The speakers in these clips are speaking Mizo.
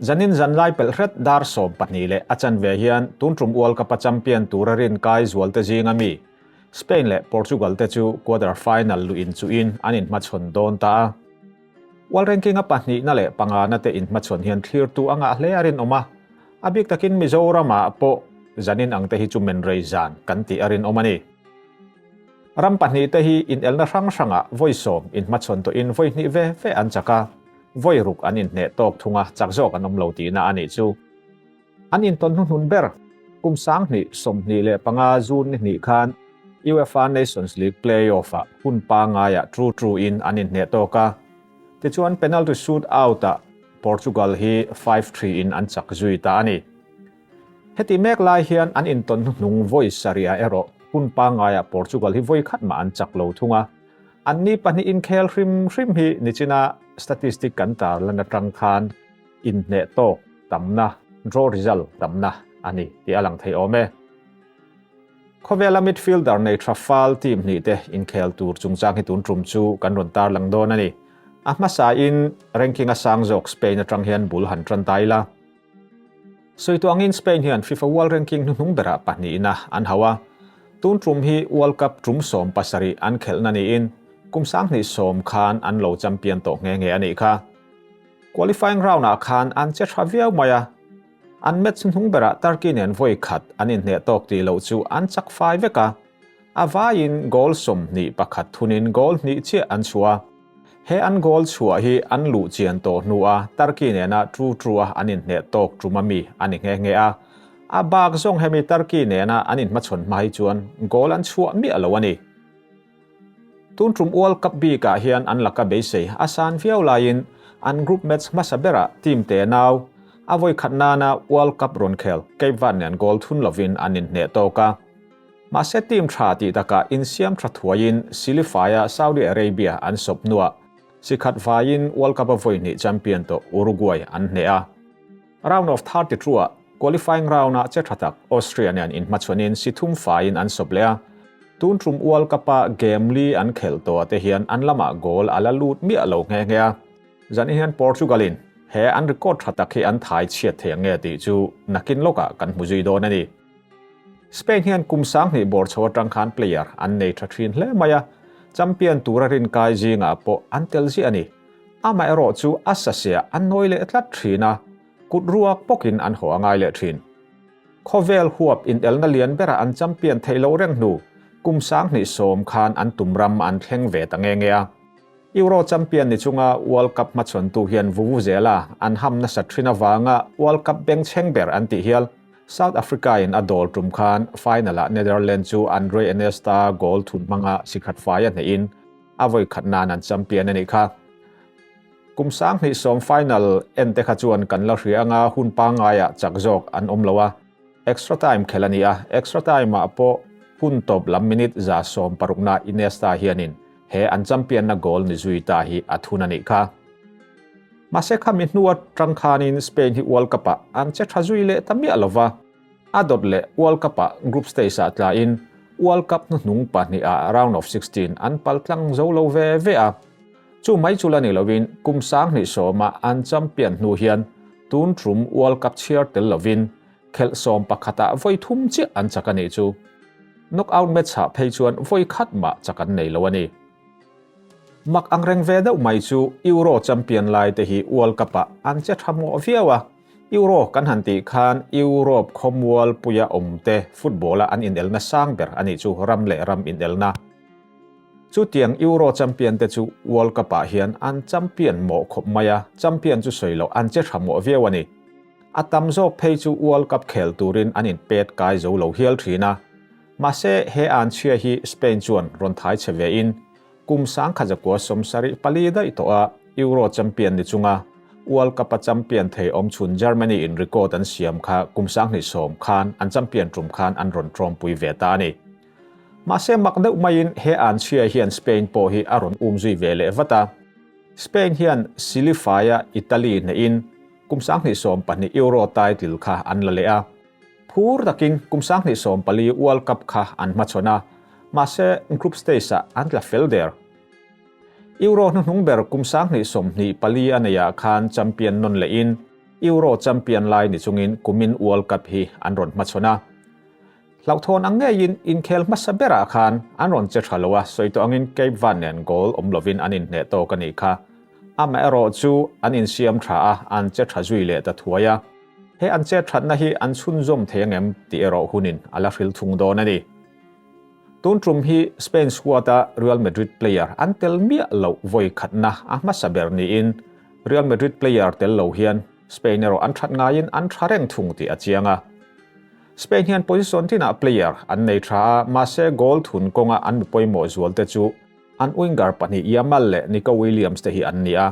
Zanin zanlai pelh hret dar 12 leh a chanve hian tun tum World Cup a champion tura rin kai zualte zinga mi Spain leh Portugal te chu quarter final luh in chuhin an inhmachhawn dawn ta a. World ranking a pahnihna leh pangana te inhmachhawn hian thlirtu a ngah hle a rinawm a, a bik takin Mizoramah pawh zanin ang te hi chu menrei zan kan tih a rinawm a ni. Ram pahnihte hi inelna hrang hrangah vawi sawm inhmachhawn tawhin vawi hnih ve ve an chak a, vawi ruk an inhneh tawk thung a, chak zawk an awm lo tihna a nih chu. An intawn hnuhnun ber kum 2025 June ni hnih khan UEFA Nations League play-off-ah hun pangaiah tru tru-in an inhneh tawk a, tichuan penalty shoot-out-ah Portugal hi 5-3 in an chak zui ta a ni. Heti mek lai hian an intawn hnuhnung vawi sarihah erawh hun pangaiah Portugal hi vawi khat mah an chak lo thung a. Anni pahnih inkhel hrim hrim hi nichina statistic kan tarlan atang khan inhneh tawk tamna, draw result tamna a ni tih a lang thei awm e. Khawvela midfielder nei tha fal team hnih te inkhel tur chungchang hi tun tum chu kan rawn tarlang dawn a ni. A hmasain ranking a sang zawk Spain atang hian bul han tan ta ila. Sawitu angin Spain hian FIFA World Ranking hnuhnung berah pahnihna an hauh a, tun tum hi World Cup tum 17 an khelhna niin kum 2010 khan an lo champion tawh nghe nghe a nih kha. Qualifying round-ah khan an che tha viau mai a, an match hnuhnung berah Turkey nen vawi khat an inhneh tawk tih loh chu an chak fai vek a, a vaiin goal 21 thunin goal hnih chiah an chhuah a. He an goal chhuah hi an luh chian tawh hnua Turkey nena tru tru a an inhneh tawk tum a mi a ni nghe nghe a. A bak zawng hemi Turkey nena an inhmachhawn hma hi chuan goal an chhuah miah lo a ni. Tun tum World Cup bikah hian an laka beisei a san viau laiin an group match hmasa berah team te nau a vawi khat nana World Cup rawn khel Cape Verde nen goal thun lovin an inhneh tawk a. Mahse team tha tih takah insiam tha thuaiin Silifaia Saudi Arabia an sawp hnuah sikhat vaiin World Cup a vawi hnih champion tawh Uruguay an hneh a. Round of 32 ah qualifying round ah che tha tak Austria nen inhmachhawnin si thum faiin an sawp leh a. Tun tum World Cup a game li an khelh tawh ah te hian an lamah goal a la lut miah lo nghe nghe a. Zanin hian Portugal in he an record tha tak hi an thai chhiat thei ang nge tih chu nakin lawkah kan hmu zui dawn a ni. Spain hian kum 2000 bawr chho atang khan player an nei tha thin hle mai a, champion tura rin kai zingah pawh an tel ziah a ni. Amaherawh chu a sasiah an nawi leh tlat thin a, kut ruak bawkin an haw a ngai leh thin. Khawvel huap inelna lian berah an champion theih loh reng hnu kum 2010 khan an tum ram an thleng ve ta nge nge a. Euro champion ni chunga World Cup hmachhawntu hian vuvuzela an ham nasat thin avanga World Cup bengchheng ber an tih hial. South Africa in a dawl tum khan final ah Netherlands chu Andre Iniesta goal thun hmanga sikhat fai a hnehin a vawi khat nan an champion a nih kha. Kum 2010 final en te kha chuan kan la hria anga hun pangaiah chak zawk an awm lo a, extra time khel a ni a, extra time ah pawh hun tawp lam minute 160 na Iniesta hianin he an champion na goal ni zui ta hi a thun a nih kha. Mahse khami hnua tang khanin Spain hi World Cup ah an che tha zui leh ta miah lova, a dawt leh World Cup ah group stage ah tlain World Cup hnuhnung pahnih ah round of 16 an pal tlang zo lo ve ve a. Chu mai chu la ni lovin kum 2010 ah an champion hnu hian tun tum World Cup chhiar tel lovin khelh 11 ah vawi thum chiah an chak a nih chu. Knockout match ah phei chuan vawi khat mah chak an nei lo a ni. Mak ang reng ve deuh mai chu Euro champion lai te hi World Cup ah an che tha mawh viau a, Euro kan han tih khan Europe khawmual puia awm te football a an inelna sang ber a nih chu ram leh ram inelna. Chutiang Euro champion te chu World Cup ah hian an champion mawh khawp mai a, champion chu sawi loh an che tha mawh viau a ni. A tam zawk phei chu World Cup khel turin an inpet kai zo lo hial thin a. Mahse he an chhia hi Spain chuan rawn thai che ve in kum 1974 daih tawh a Euro champion ni chunga World Cup a champion thei awm chhun Germany in record an siam kha kum 2010 khan an champion tum khan an rawn tawmpui ve ta a ni. Mahse mak deuh maiin he an chhia hian Spain pawh hi a rawn um zui ve leh vat a. Spain hian Silifaia Italy hneh in kum 2012 Euro title kha an la leh a. Phur takin kum 2014 World Cup kha an hmachhawn a, mahse group stage ah an tla fel der. Euro hnuhnung ber kum 2024 a neiah khan champion nawn leh in Euro champion lai ni chungin kumin World Cup hi an rawn hmachhawn a. Hlauhthawn ang ngeiin inkhel hmasa berah khan an rawn che tha lo a, sawi tawh angin Cape Verde nen goal awm lovin an inhneh tawk a nih kha. Amaherawh chu an insiam tha a, an che tha zui leh ta thuai a. He an chet thatna hi an chhunzawm thei angem tih erawh hunin a la hril thung dawn a ni. Tun tum hi Spain squad-a Real Madrid player an tel miah loh vawi khatna a hmasa ber niin Real Madrid player tel lo hian Spain erawh an that ngaiin an tha reng thung tih a chiang a. Spain hian position tinah player an nei tha a, mahse goal thun kawnga an mi pawimawh zualte chu an winger pahnih Yamal leh Nico Williams te hi an ni a.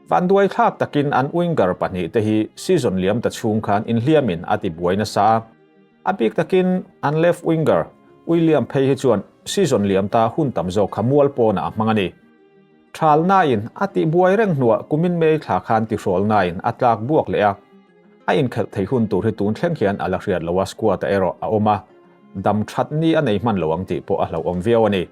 Vanduai thlak takin an winger pahnih te hi season liam ta chhung khan inhliamin a ti buai nasa a. A bik takin an left winger William phei hi chuan season liam ta hun tam zawk kha mual pawnah a hmang a ni. Thalnain a tih buai reng hnuah kumin May thla khan tihrawlnain a tlak buak leh a. A inkhelh theih hun tur hi tun thleng hian a la hriat lo a, squad-a erawh a awm a, dam that ni a nei hman lo ang tih pawh a hlauhawm viau a ni.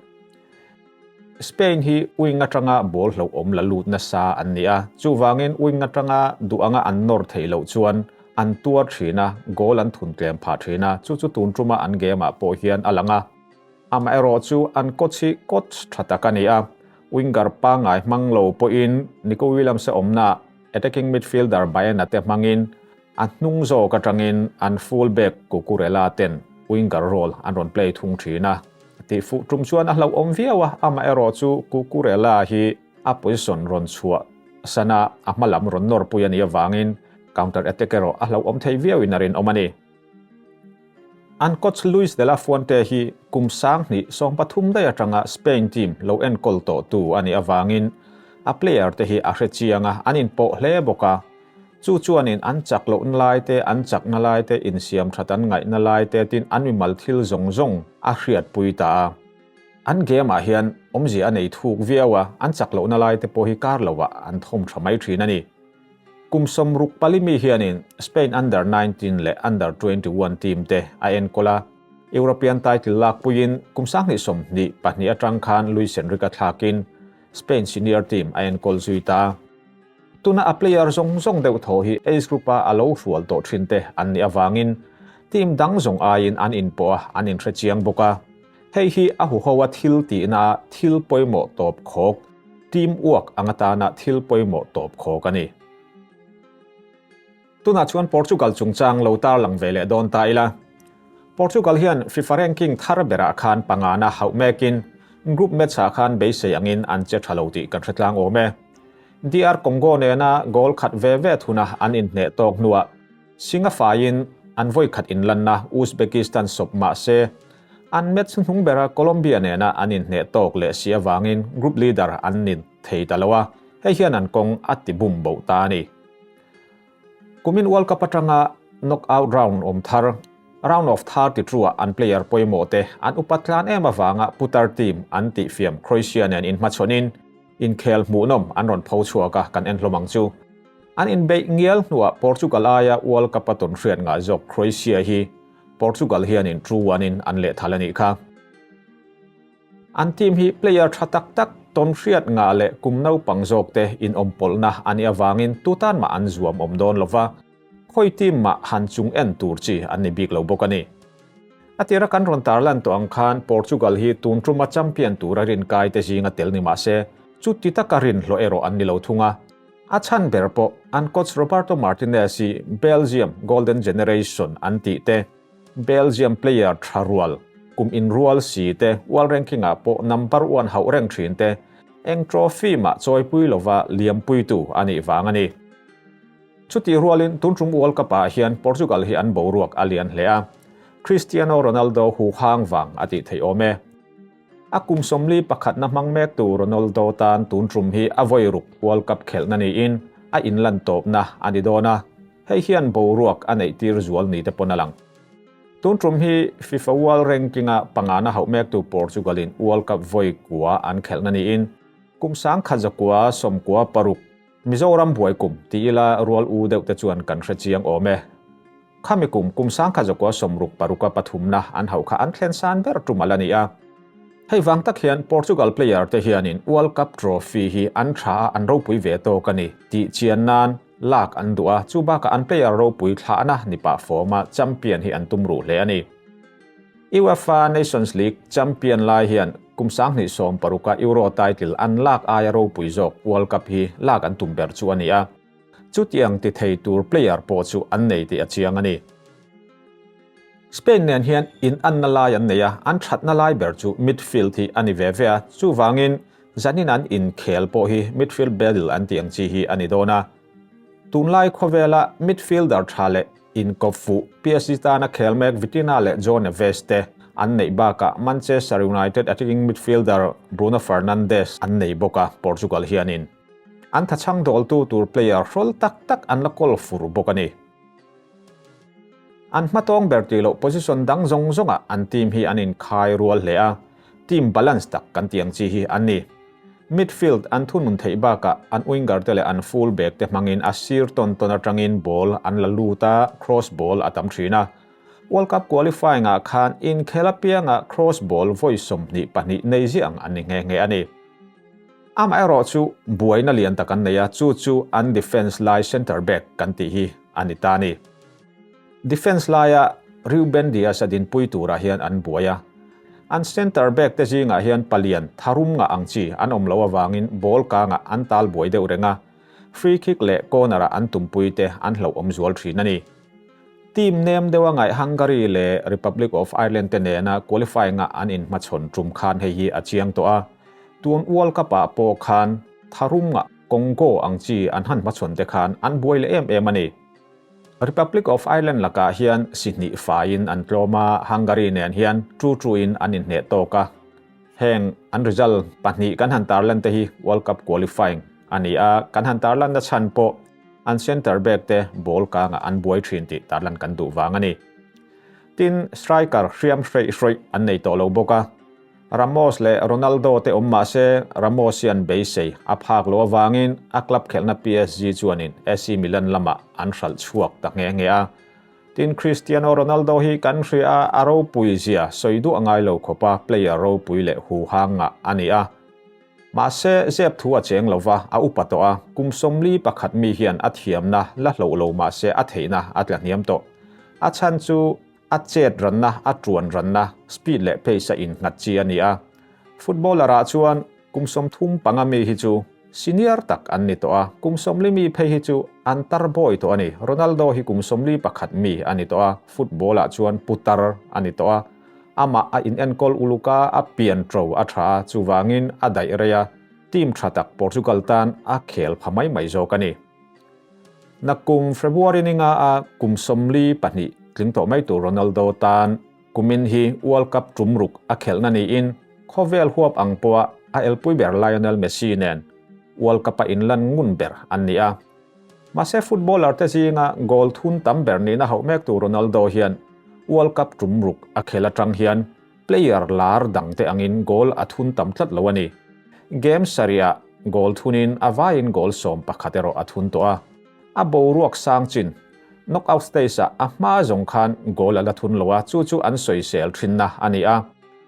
Spain hi wing atanga ball hlauhawm la lut nasa an ni a, chuvangin wing atanga duh anga an nawr theih loh chuan an tuar thin a, goal an thun tlem phah thin a, chu chu tun tuma an game-ah pawh hian a lang a. Amaherawh chu an coach hi coach tha tak a ni a, winger pangngai hmang lo pawhin Nico Williams-a awmnaah attacking midfielder Baena te hmangin a hnung zawk atangin an full back Cucurella ten winger role an rawn play thung thin a. Tih fuh tum chuan a hlauhawm viau a, amaherawh chu Cucurella hi a position rawn chhuah sana a hma lam rawn nawrpui a nih avangin counter attack erawh a hlauhawm thei viauin a rinawm a ni. An coach Luis de la Fuente hi kum 2013 daih atanga Spain team lo enkawl tawhtu a nih avangin a player te hi a hre chiang a, an inpawh hle bawk a. Chu chuanin an chak lohna lai te, an chakna lai te, insiam that an ngaihna lai te tin an mimal thil zawng zawng a hriatpui ta a. An game ah hian awmzia a nei thuk viau a, an chak lohna lai te pawh hi kar lovah an thawm tha mai thin a ni. Kum 64 mi hianin Spain Under 19 leh Under 21 team te a enkawl a, European title lakpuiin kum 2022 atang khan Luis Enrique thlakin Spain senior team a enkawl zui ta a. Tuna a player zawng zawng deuh thaw hi age group-a a lo hrual tawh thin te an nih avangin team dang zawng aiin an inpawh a, an inhre chiang bawk a. Hei hi a huho a thil tihna a thil pawimawh tawp khawk, team work ang atana thil pawimawh tawp khawk a ni. Tunah chuan Portugal chungchang lo tarlang ve leh dawn ta ila. Portugal hian FIFA ranking thar berah khan pangana hauh mekin group match-ah khan beisei angin an che tha lo tih kan hre tlang awm e. DR Congo nena goal khat ve ve thuna an inhneh tawk hnuah Singa faiin an vawi khat inlanna Uzbekistan sawp mah se, an match hnung bera Colombia nena an inhneh tawk leh si avangin group leader an ni thei ta lo a, hei hian an kawng a ti bum boh ta a ni. Kumin World Cup atanga knockout round awm thar, round of 32-ah an player pawimawh te an upat tlan em avanga putar team an tihfiam Croatia nen inhmachhawnin inkhel hmuhnawm an rawn pho chhuak a, kan en hlawm ang chu. An inbeih ngial hnuah Portugal aia World Cup a tawn hriat ngah zawk Croatia hi Portugal hianin 2-1 in an lehthal a nih kha. An team hi player tha tak tak tawn hriat ngah leh kum naupang zawk te inawmpawlhna a nih avangin tutan mah an zuam awm dawn lova, khawi team mah han chung en tur chi an ni bik lo bawk a ni. A tira kan rawn tarlan tawh ang khan Portugal hi tun tuma champion tura rinkai te zinga tel ni mahse chuti taka rinhlawh erawh an ni lo thung a. A chhan ber pawh an coach Roberto Martinez hi Belgium Golden Generation an tih te, Belgium player tha rual, kum inrual si te, world ranking ah pawh number one hauh reng thin te, eng trophy mah chawipui lova liampuitu a nih vang a ni. Chutih rualin tun tum World Cup ah hian Portugal hi an boruak a lian hle a, Cristiano Ronaldo huhang vang a tih theih awm e. A kum 41na hmang mektu Ronaldo tan tun tum hi a vawi ruk World Cup khelhna niin a inlan tawpna a ni dawn a, hei hian boruak a neih tir zual ni te pawn a lang. Tun tum hi FIFA World Ranking-a pangana hauh mektu Portugal-in World Cup vawi kua an khelhna niin kum 1996 Mizoram buai kum ti ila rual u deuh te chuan kan hre chiang awm e. Khami kum kum 1966 a pathumna an hauh kha an thlen san ber tum ala ni a. Hei vang tak hian Portugal player te hianin World Cup trophy hi an tha a an ropui ve tawk a ni tih chian nan. lak an duh a, chu bakah an player ropui thlahna ni pah fawma champion hi an tum ruh hle a ni. UEFA Nations League champion lai hian kum 2016 a Euro title an lak aia ropui zawk World Cup hi lak an tum ber chu a ni a, chutiang ti thei tur player pawh chu an nei tih a chiang a ni. Spain nen hian inanna lai an nei a, an thatna lai ber chu midfield hi a ni ve ve a, chuvangin zanin an inkhel pawh hi midfield battle an tih ang chi hi a ni dawn a. Tunlai khawvela midfielder tha leh inkawp fuh PSG tana khel mek Vitinha leh Joao Neves te an neih bakah Manchester United attacking midfielder Bruno Fernandes an nei bawk a, Portugal hianin an thachhang dawltu tur player hrawl tak tak an la kawl fur bawk a ni. An hmatawng ber tih loh position dang zawng zawngah an team hi an inkhai rual hle a, team balance tak kan tih ang chi hi an ni. Midfield an thunun theih bakah an winger te leh an full back te hmangin a sir tawn tawn atangin ball an la lut a, cross ball a tam thin a. World Cup qualifying ah khan inkhel apianga cross ball vawi 22 nei ziah ang an ni nghe nghe a ni. Amaherawhchu buaina lian tak an nei a, chu chu an defence lai centre back kan tih hi a ni ta a ni. Defence laia Reuben Dias a dinpui turah hian an buai a. An centre back te zingah hian palian tharum ngah ang chi an awm loh avangin ball kangah an tal buai deuh reng a, free kick leh corner ah an tumpui te an hlauhawm zual thin a ni. Team nem deuha ngaih Hungary leh Republic of Ireland te nena qualifying-a an inhmachhawn tum khan hei hi a chiang tawh a, tun World Cup-ah pawh khan tharum ngah Congo ang chi an han hmachhawn te khan an buai leh em em a ni. Republic of Ireland lakah hian si hnih faiin an tlawm a, Hungary nen hian tu tuin an inhneh tawk a. Heng an result pahnih kan han tarlan te hi World Cup qualifying a ni a, kan han tarlanna chhan pawh an centre back te ball kangah an buai thin tih tarlan kan duh vang a ni. Tin, striker hriam hreih hrawih an nei tawh lo bawk a. Ramos leh Ronaldo te awm mah se, Ramos hian beisei a phak loh avangin a club khelhna PSG chuanin AC Milan lamah an hralh chhuak ta nghe nghe a. Tin, Cristiano Ronaldo hi kan hria a, a ropui zia sawi duah ngai lo khawpa player ropui leh huhang ngah a ni a. Mahse, zep thu a cheng lo va, a upa tawh a, kum 41 mi hian a thiamna la hloh lo mah se a theihna a tla hniam tawh. A chhan chu A chet ranna, a tuan ranna, speed leh pace a innghat chi a ni a. Footballer ah chuan kum 35 mi hi chu senior tak an ni tawh a, kum 40 mi phei hi chu an tar bawi tawh a ni. Ronaldo hi kum 41 mi a ni tawh a, football ah chuan putar a ni tawh a. Amah a inenkawl uluk a, a pian ṭo a ṭha a, chuvangin a daih rei a, team ṭha tak Portugal tan a khel pha mai mai zawk a ni. Nakum February ni nga a kum 42 tling tawh mai tur Ronaldo tan kumin hi World Cup tum ruk a khelhna niin khawvel huap ang pawha a elpui ber Lionel Messi nen World Cup a inlan ngun ber an ni a. Mahse footballer te zinga goal thun tam ber nihna hauh mek tur Ronaldo hian World Cup tum ruk a khel atang hian player lar dang te angin goal a thun tam tlat lo a ni. Game sarih ah goal thunin a vaiin goal 11 erawh a thun tawh a. A boruak sang chin knockout stage ah a hma zawng khan goal a la thun lo a, chu chu an sawisel thinna a ni a.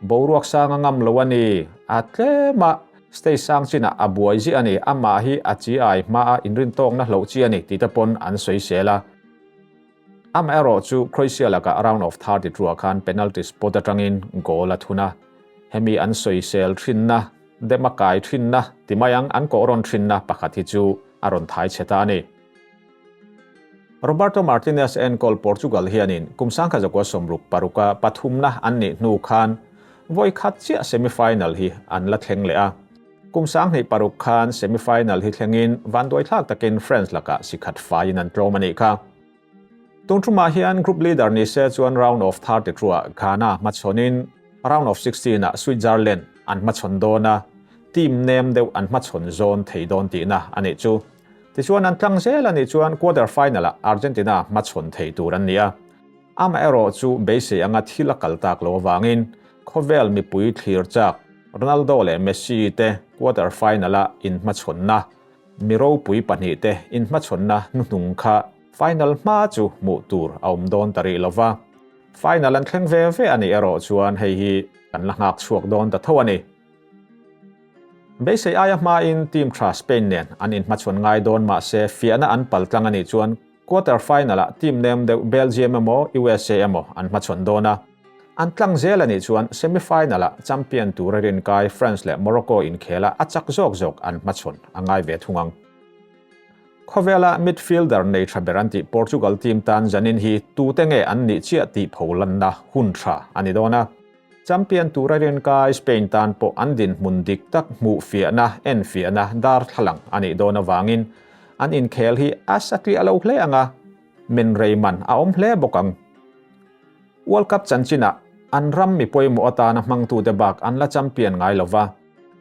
Boruak sang a ngam lo a ni, a tlem a, stage sang chinah a buai ziah a ni, amah hi a chi ai hma a inrintawkna hloh chi a ni tih te pawn an sawisel a. Amaherawhchu Croatia lakah round of 32 ah khan penalty spot atangin goal a thun a, hemi an sawisel thinna, dem a kai thinna ti mai ang an kawh rawn thinna pakhat hi chu a rawn thai chhe ta a ni. Roberto Martinez enkawl Portugal hianin kum 1966 a pathumna an nih hnu khan vawi khat chiah semi-final hi an la thleng leh a. Kum 2006 khan semi-final hi thlengin vanduaithlak takin France lakah si khat faiin an tlawm a nih kha. Tun tumah hian group leader ni se chuan round of 32 ah Ghana hmachhawnin round of 16 ah Switzerland an hmachhawn dawn a, team nem deuh an hmachhawn zawn thei dawn tihna a nih chu. Tichuan an tlang zel a nih chuan quarter final ah Argentina hmachhawn thei tur an ni a. Amaherawh chu beisei anga thil a kal tak lo avangin khawvel mipui thlir chak Ronaldo leh Messi te quarter final a inhmachhawnna, mi ropui pahnih te inhmachhawnna hnuhnung kha final hma chu hmuh tur a awm dawn ta rih lova. Final an thleng ve ve a nih erawh chuan hei hi kan la nghak chhuak dawn ta tho a ni. Beisei aia hmain team tha Spain nen an inhmachhawn ngai dawn mahse fiahna an paltlang a nih chuan quarter final-ah team nem deuh Belgium emaw USA emaw an hmachhawn dawn a. An tlang zel a nih chuan semi-final-ah champion tura rinkai France leh Morocco inkhela a chak zawk zawk an hmachhawn a ngai ve thung ang. Khawvela midfielder nei tha ber an tih Portugal team tan zanin hi tute nge an nih chiah tih pholanna hun tha a ni dawn a. Champion tura rinkai Spain tan pawh an dinhmun dik tak hmuh fiahna, enfiahna darthlalang a nih dawn avangin an inkhel hi a satliah lo hle ang a, min rei man a awm hle bawk ang. World Cup chanchinah an ram mi pawimawh atana hmangtute bak an la champion ngai lo va,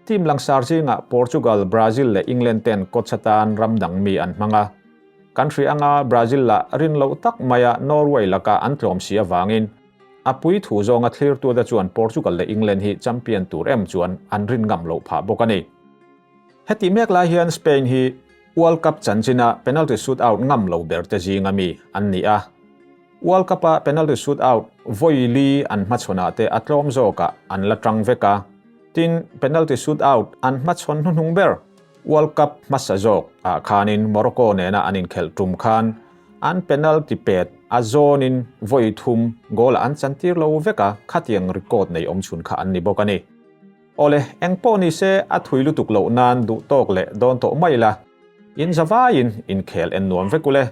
team langsar zingah Portugal, Brazil leh England ten coach atan ram dang mi an hmang a. Kan hria anga Brazil lah rin loh tak maia Norway laka an tlawm si avangin a pui thu zawnga thlirtute chuan Portugal leh England hi champion tur em chuan an rin ngam loh phah bawk a ni. Heti mek lai hian Spain hi World Cup chanchina penalty shootout ngam lo berte zinga mi an ni a. World Cup-a penalty shootout vawi li an hmachhawnah te a tlawm zawkah an la tang vek a. Tin, penalty shootout an hmachhawn hnuhnung ber World Cup hmasa zawk ah khanin Morocco nena an inkhelh tum khan an penalty pet a zawnin vawi thum goal-ah an chantir lo vek a, khatiang record nei awmchhun kha an ni bawk a ni. Awle, eng pawh ni se a thui lutuk loh nan duh tawk leh dawn tawh mai la. In zavaiin inkhel en nuam vek ule.